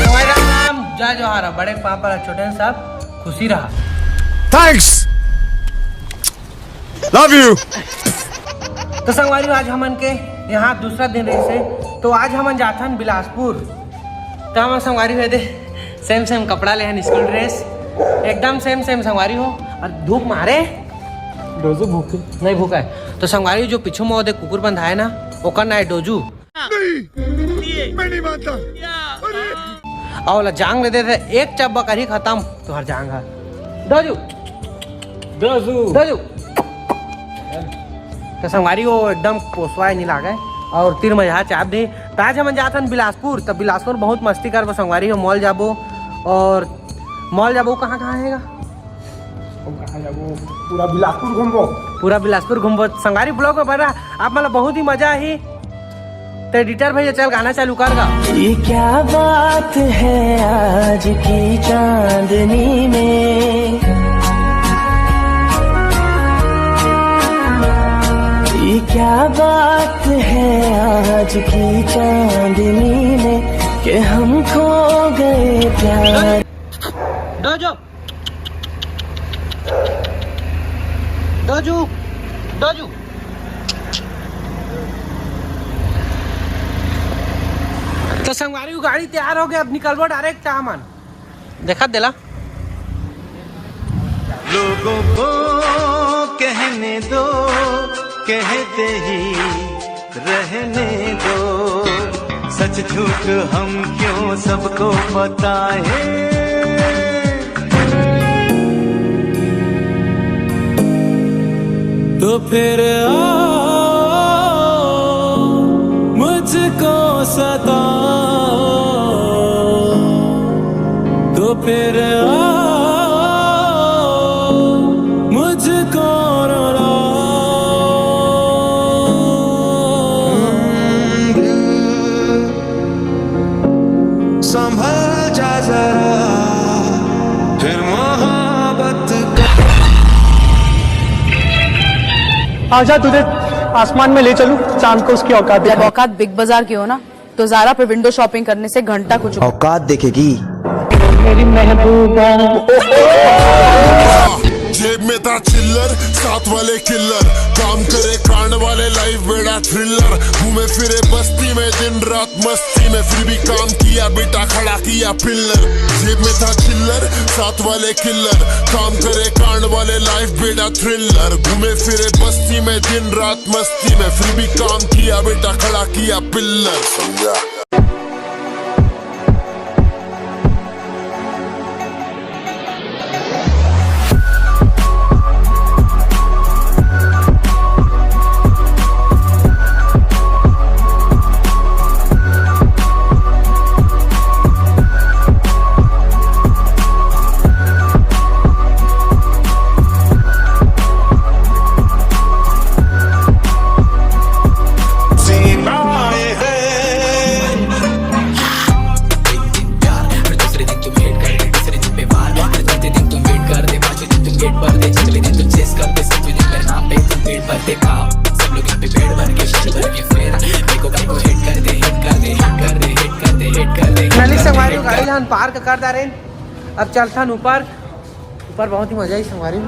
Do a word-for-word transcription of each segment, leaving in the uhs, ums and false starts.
भाई राम राम, जय जोहार, बड़े पापा ला छोटे सब खुशी रहा। Thanks, love you। तो संगवारी हो, आज हमन के यहाँ दूसरा दिन रहिस हे, तो आज हमन जाथन बिलासपुर। तो हमन संगवारी हो दे same same कपड़ा ले हन, school dress एकदम same same संगवारी हो। और धूप मारे डोजू भूखे नहीं भूखा है। तो संगवारी जो पीछू में वो दे कुकुर बंधा है ना, ओकर ना है डोजू। नहीं, मैं नहीं मानता। अरे। अउ ओला जांग ले देथे, एक चब्बा करही खतम तुहर जांग ह। डोजू। डोजू। डोजू। तो संगवारी हो एकदम पोसवा नहीं लागे। अउ तीर मजा चाप दे। तो आज हमन जाथन बिलासपुर, तो बिलासपुर बहुत मस्ती करबो संगवारी हो, mall जाबो। अउ mall जाबो, कहाँ कहाँ हेगा? हम कहाँ जाबो? पूरा बिलासपुर घूमबो। पूरा बिलासपुर घूमबो। संगवारी vlog में बना, आप मन ला बहुत ही मजा आही। तो editor भैया चल गाना चालू कर गा। ये क्या बात है आज की चांदनी में, ये क्या बात है आज की चांदनी में कि हम खो गए प्यार। डोजू। डोजू, डोजू। तो संगवारी, गाड़ी तैयार हो गया, अब निकलबो direct हमन। देखा देला। लोगों को कहने दो, कहते ही रहने दो, सच झूठ हम क्यों सबको बताएं। तो फिर आओ, मुझको सताओ, तो फिर आओ, मुझको रुलाओ। संभल जा जरा, फिर मोहब्बत कर। आजा, तुझे आसमान में ले चलूं, चांद को उसकी औकात जब दिखा। औकात बिग बाजार की हो ना, तो ज़ारा पे विंडो शॉपिंग करने से घंटा कुछ औकात देखेगी। मेरी महबूबा। जेब में था चिल्लर, साथ वाले किलर, काम करे कांड वाले, लाइफ बेड़ा थ्रिलर, घूमे फिरे बस्ती में दिन रात मस्ती में, फिर भी काम किया बेटा, खड़ा किया पिल्लर। जेब में था चिल्लर, साथ वाले किलर, काम करे कांड वाले, लाइफ बेड़ा थ्रिलर, घूमे फिरे बस्ती में दिन रात मस्ती में, फिर भी काम किया बेटा, खड़ा किया पिल्लर। समझा? Finally संगवारी हो, गाड़ी ला हमन पार्क कर डारेन। अब चलथन ऊपर। ऊपर बहुत ही मजा आई संगवारी हो।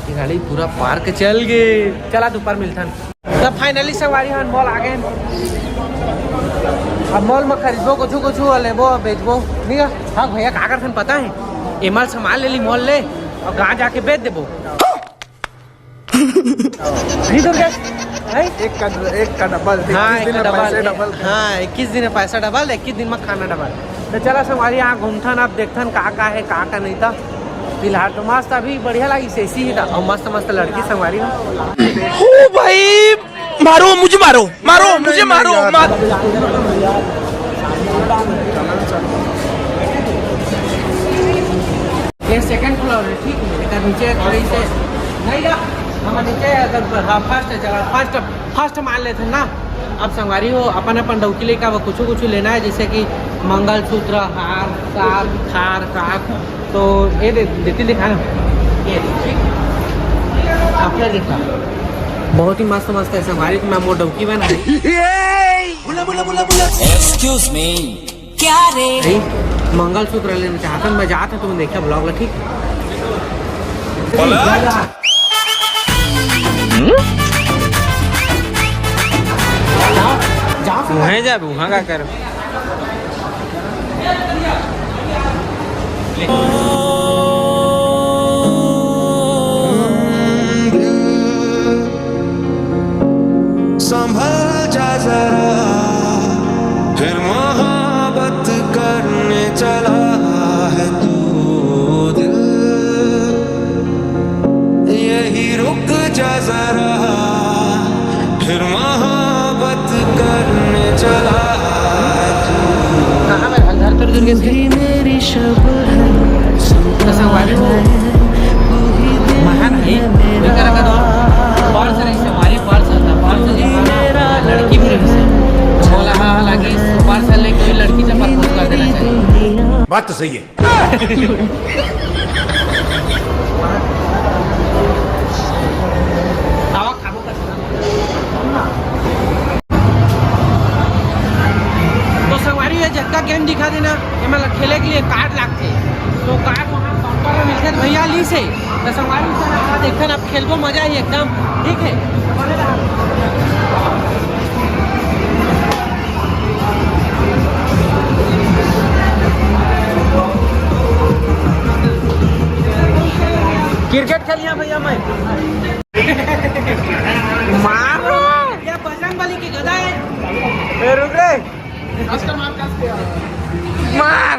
ये गाड़ी पूरा पार्क चल गे। चला तो ऊपर मिलथन। तो finally संगवारी हो, हमन mall आ गेन। अब mall में खरीदबो कुछू कुछू अउ लेबो अउ बेचबो। नहीं गा? हाँ भैया, का करथन पता है? एमन सामान ले ली mall ले अउ गाँव जाके बेच देबो। नहीं तो क्या? हैं? एक का, एक का डबल, हाँ, इक्कीस दिन एक का में पैसे डबल, डबल। हाँ, इक्कीस दिन में पैसा डबल, इक्कीस दिन में खाना डबल। तो चला संगवारी, यहाँ घूमथन, अब देखथन का का है, का का नहीं था। फिलहाल तो मस्त, अभी बढ़िया लागिस, एसी ही था, अउ मस्त मस्त लड़की संगवारी हो। ओ भाई, मारो मुझे, मारो, मारो मुझे, मारो, मारो। ये सेकंड फ्लोर है, ठीक है, एकर नीचे थोड़ी से नहीं गा, हम नीचे अगर, हाँ, फर्स्ट है, चला, फर्स्ट, फर्स्ट मान लेते हैं ना। अब संगवारी हो, अपन अपन डौकी लेके अब कुछ कुछ लेना है, जैसे कि मंगलसूत्र, हार, सार, खार, सार। तो ये दे, देती दिखा ना, ये दे, ठीक? आप क्या देखा? बहुत ही मस्त मस्त है संगवारी, तो मैं मोर डौकी बना। Excuse me, क्या रे? भाई, मंगलसूत्र लेना चाहता हूँ, मैं जाता हूँ, तुम देखा ब्लॉग ला, ठीक? वहीं जाबे, वहाँ का कर। संभल जा जरा, फिर मोहब्बत करने चला है तू दिल, यही रुक जा जरा, फिर मोहब्बत करने चला है तू। कहाँ में घर, घर तो दूर के भी मेरी शब है। तो संगवारी हो, महान है, लेकर रखा दो। पार्सल है, हमारी पार्सल था, पार्सल जमाना, लड़की भी रही से। बोला, हाँ, हालांकि पार्सल लेके कोई लड़की से प्रपोज कर देना चाहिए। बात तो सही है। आवा, खाबो कर। तो संगवारी, ये जतका गेम दिखा देना, एमा खेले के लिए कार्ड लागथे। तो कार्ड वहाँ काउंटर में मिलथे, तो भैया लीसे। तो संगवारी, चला, देखथन, अब खेलबो, मजा ही एकदम। ठीक है, बने रहा। क्रिकेट खेलिया भैया मैं। मारो। ये बजरंग बली की गदा है। ए, रुक रे। मार।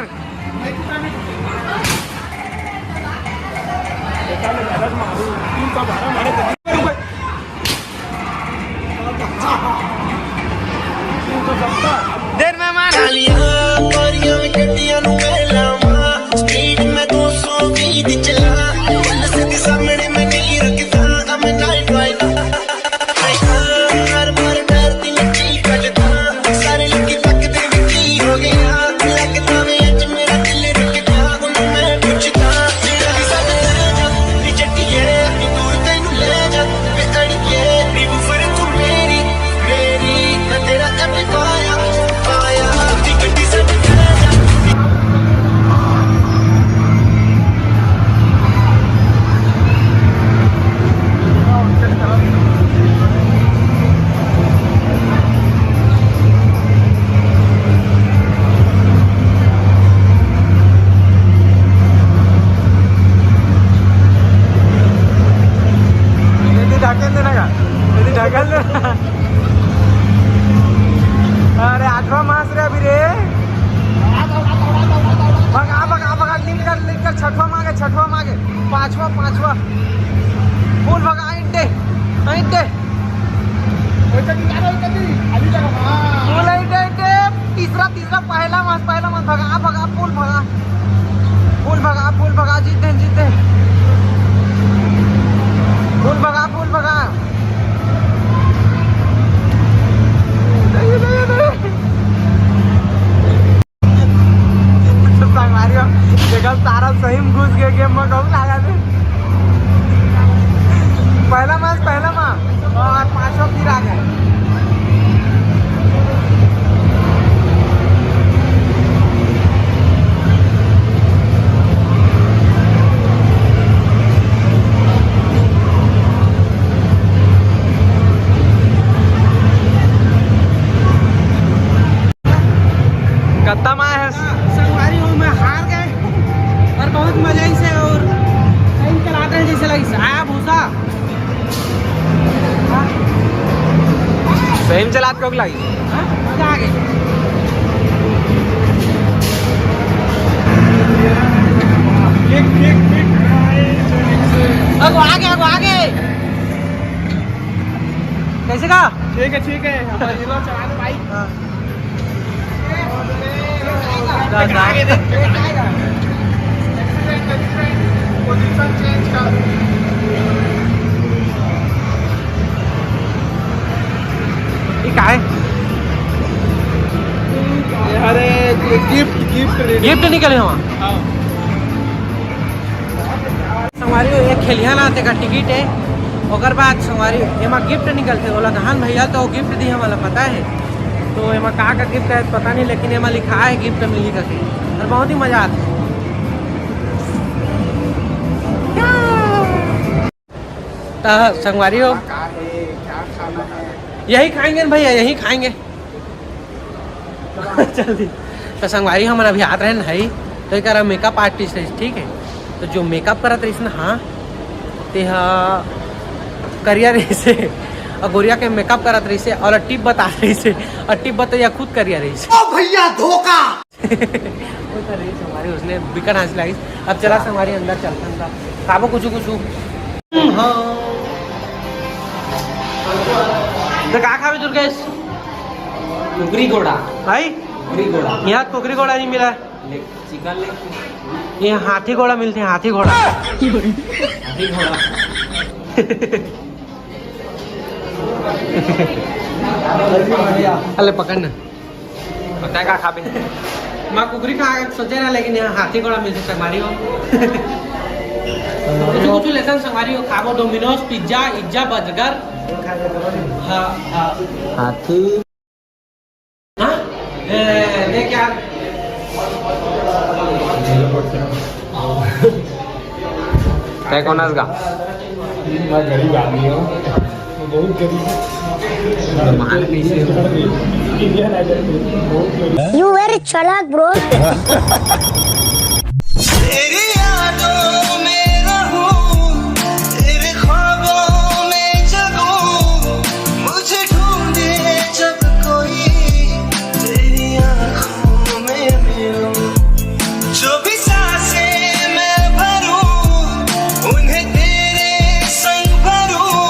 देर में मार। कालियां गोरियां विकेटियां नू मैं लावां, स्पीड में दो सौ बीस दी चला, पुलिस दे सामने मैं नहीं रुकदा, I'm a night rider। ढकेल देना का? ढकेल देना। अरे आठवां मास रे अभी रे। भगा, भगा, भगा, लिंक कर, लिंक कर, छठवा मागे, छठवा मागे, पांचवा, पांचवा। फुल भगा, आइंटे, आइंटे। फुल आइंटे, आइंटे। तीसरा, तीसरा, पहला मास, पहला मास, भगा, भगा, फुल भगा। फुल भगा, फुल भगा, जीत दे, जीत दे। फुल भगा, फुल भगा। संगवारी हो, देखा सारा सही में घुस गए गेम में, कहूँ लगा दे। पहला मैच, पहला मैच। और पांचवा फिर आ गए। कत्ता में आए हैं? संगवारी हो, मैं हार गए और बहुत मजा इसे और सही चलाते हैं जैसे लगी। आया भूसा। सही में चलात को लगी। हाँ? मजा आ गई। अगो आगे, अगो आगे। कैसे का? ठीक है, ठीक है। हमारे हीरो चला दो भाई। हाँ। जा, जा। आगे देख। ये का है? अरे, गिफ्ट, गिफ्ट। गिफ्ट निकले हवा। हाँ। संगवारी हो, एक खेलिया ना, तेकर टिकट है। ओकर बाद संगवारी, एमा गिफ्ट निकलथे, ओला दहान भैया तो गिफ्ट दी, हमला पता है। तो एमा का का गिफ्ट है पता नहीं, लेकिन एमा लिखा है गिफ्ट मिली करके, और बहुत ही मजा आता है। तो संगवारी हो, यही खाएंगे ना भैया, यही खाएंगे। जल्दी। तो संगवारी, हमन अभी आत रहन हई, तो एकरा मेकअप आर्टिस्ट है, ठीक है। तो जो मेकअप करत रहिस ना, हाँ, ते हा करिया रहिस हे, और गोरिया के मेकअप करत रहिस हे, और टिप बता रहिस हे, और टिप बतैया खुद करिया रहिस हे। ओ भैया, धोखा। वो तो रहिस संगवारी, उसने बिकट हंसी लागिस। अब चला संगवारी, अंदर चलथन, खाबो कुछ कुछ। हाँ। तो का खाबे दुर्गेश? कुकरी गोड़ा। भाई? कुकरी गोड़ा। यहाँ कुकरी गोड़ा नहीं मिला। ले, चिकन ले। ये हाथी गोड़ा मिलथे, हाथी गोड़ा। हाथी गोड़ा। अले पकड़ ना। पता है का खाबे? मैं कुकरी खा के सोचे रहा, लेकिन यहाँ हाथी गोड़ा मिलथे संगवारी हो। कुछ कुछ लेथन संगवारी हो, खाबो डोमिनोज, पिज्जा, इज्जा, बर्गर। हाँ, हाँ। हाथी। हाँ? ए, ले क्या? तय कौन हस गा? मैं गरीब आदमी हूँ, मैं बहुत गरीब हूँ। इंडियन आइडल में बहुत गरीब। You very चालाक, bro। तेरी यादों में रहूं, तेरे ख्वाबों में जगूं, मुझे ढूंढे जब कोई, तेरी आंखों में मिलूं। जो भी सांसें मैं भरूं, उन्हें तेरे संग भरूं,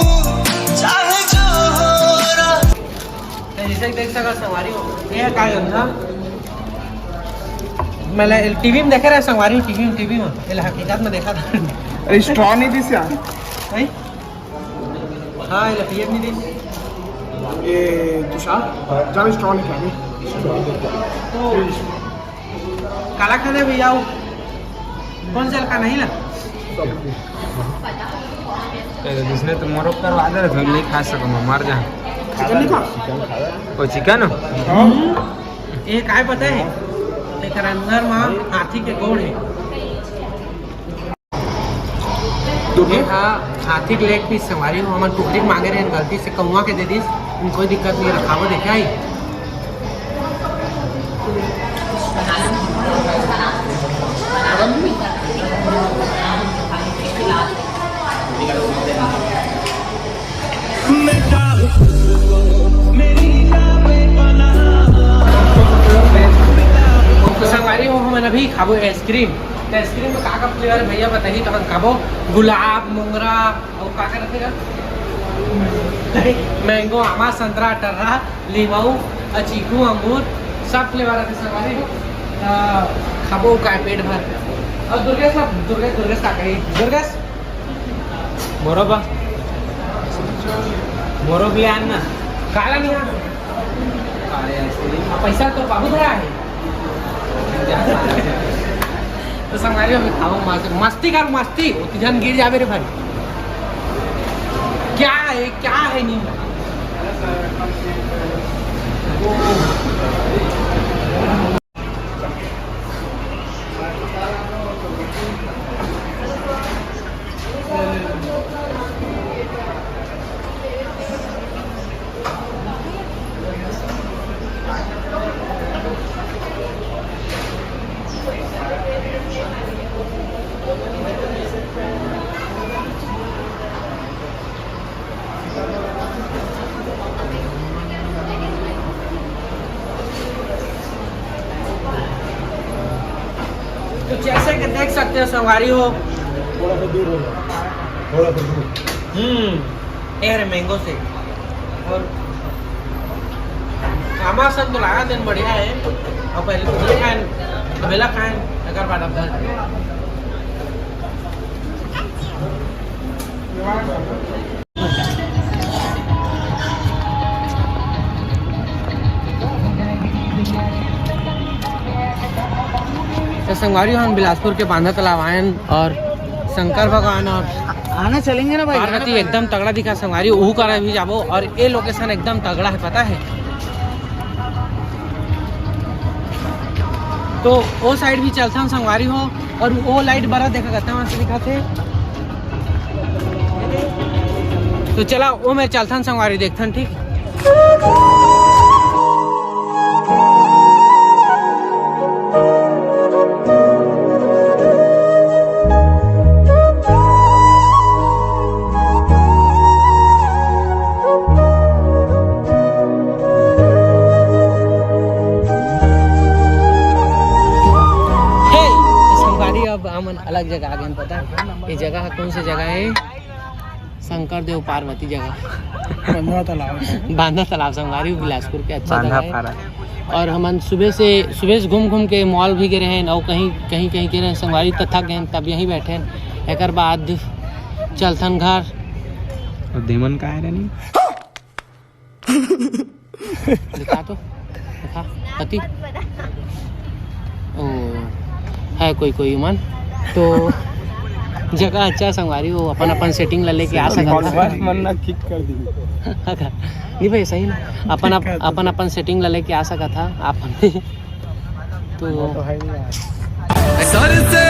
चाहे जो हो रहा। तो जैसे कि देख सका संगवारी हो, ये का था, मैं टीवी में देखे रहे संगवारी, टीवी में, टीवी में, ये हकीकत में देखा था। अरे, स्ट्रॉ नहीं दिस यार। नहीं? हाँ, ये पीएम नहीं दिस। ये तुषार, चल स्ट्रॉ निकाल। तो काला खाना भैया, वो कौन सा खाना ही ला? जिसने तो मोरो करवा दे रहे, तो नहीं खा सको, मैं मर जा। चिकन नहीं खा? वो चिकन हो? ये काय पता है? एकर अंदर में हाथी के गोड़ है। ये हा हाथी के लेग पीस संगवारी हो, हमन टुकड़ी मांगे रहे, गलती से कौआ के दे दिस, कोई दिक्कत नहीं, रखावो देखे आई। तो संगवारी हो, हमन अभी खाबो आइसक्रीम। तो आइसक्रीम में का का फ्लेवर भैया बताही? तो हम खाबो गुलाब, मोंगरा, और का का रथे? मैंगो, आमा, संतरा, टर्रा, लीमऊ, और चीकू, अंगूर, सब फ्लेवर रथे संगवारी हो। तो खाबो का पेट भर। और दुर्गेश, दुर्गेश, दुर्गेश का कही? दुर्गेश? मोरो बा। मोरो भी आन ना। काला नहीं आन। अरे, ऐसे नहीं। अब पैसा तो बाबू धरा है। तो संगवारी हो, अभी खाओ मस्त-, मस्ती कर मस्ती, उतनी जन गिर जावे रे भाई। क्या है, क्या है नहीं? तो जैसे कि देख सकते हो संगवारी हो, थोड़ा सा दूर हो जाओ, थोड़ा सा दूर। हम्म, ये रहे मैंगो शेक। और आमा सन तो लगा दिन बढ़िया है। और पहले तो खाएं, अबेला खाएं, अगर बाद अब दर्द। संगवारी हो, हम बिलासपुर के बांधा तालाब आयन और शंकर भगवान और आना चलेंगे ना भाई, पार्वती एकदम तगड़ा दिखा संगवारी, उहू करा भी जाबो। और ये लोकेशन एकदम तगड़ा है, पता है। तो वो साइड भी चलथन संगवारी हो, और वो लाइट बरा देखा करता वहाँ से दिखाथे। तो चला, वो मेर चलथन संगवारी, देखथन, ठीक। हे, संगवारी, अब हमन अलग जगह आ गए, पता है ये जगह कौन सी जगह है? शंकर देव पार्वती जगह। बांधा तालाब। बांधा तालाब संगवारी, बिलासपुर के अच्छा बांधा जगह है। पारा। और हमन सुबह से, सुबह से घूम घूम के मॉल भी गए हैं और कहीं कहीं कहीं गए हैं संगवारी, तो थक गए हैं, तब यहीं बैठे हैं। एकर बाद चलथन घर। और देमन का है रे नी? दिखा तो, दिखा। पति। ओ, है कोई कोई मन तो जगह अच्छा संगवारी, वो अपन अपन सेटिंग ला लेके आ सकत था। मन ना किक कर दी। नहीं भाई, सही ना, अपन अप-, अपन अपन सेटिंग ला लेके आ सकत था अपन। तो वो तो है ही यार। सर से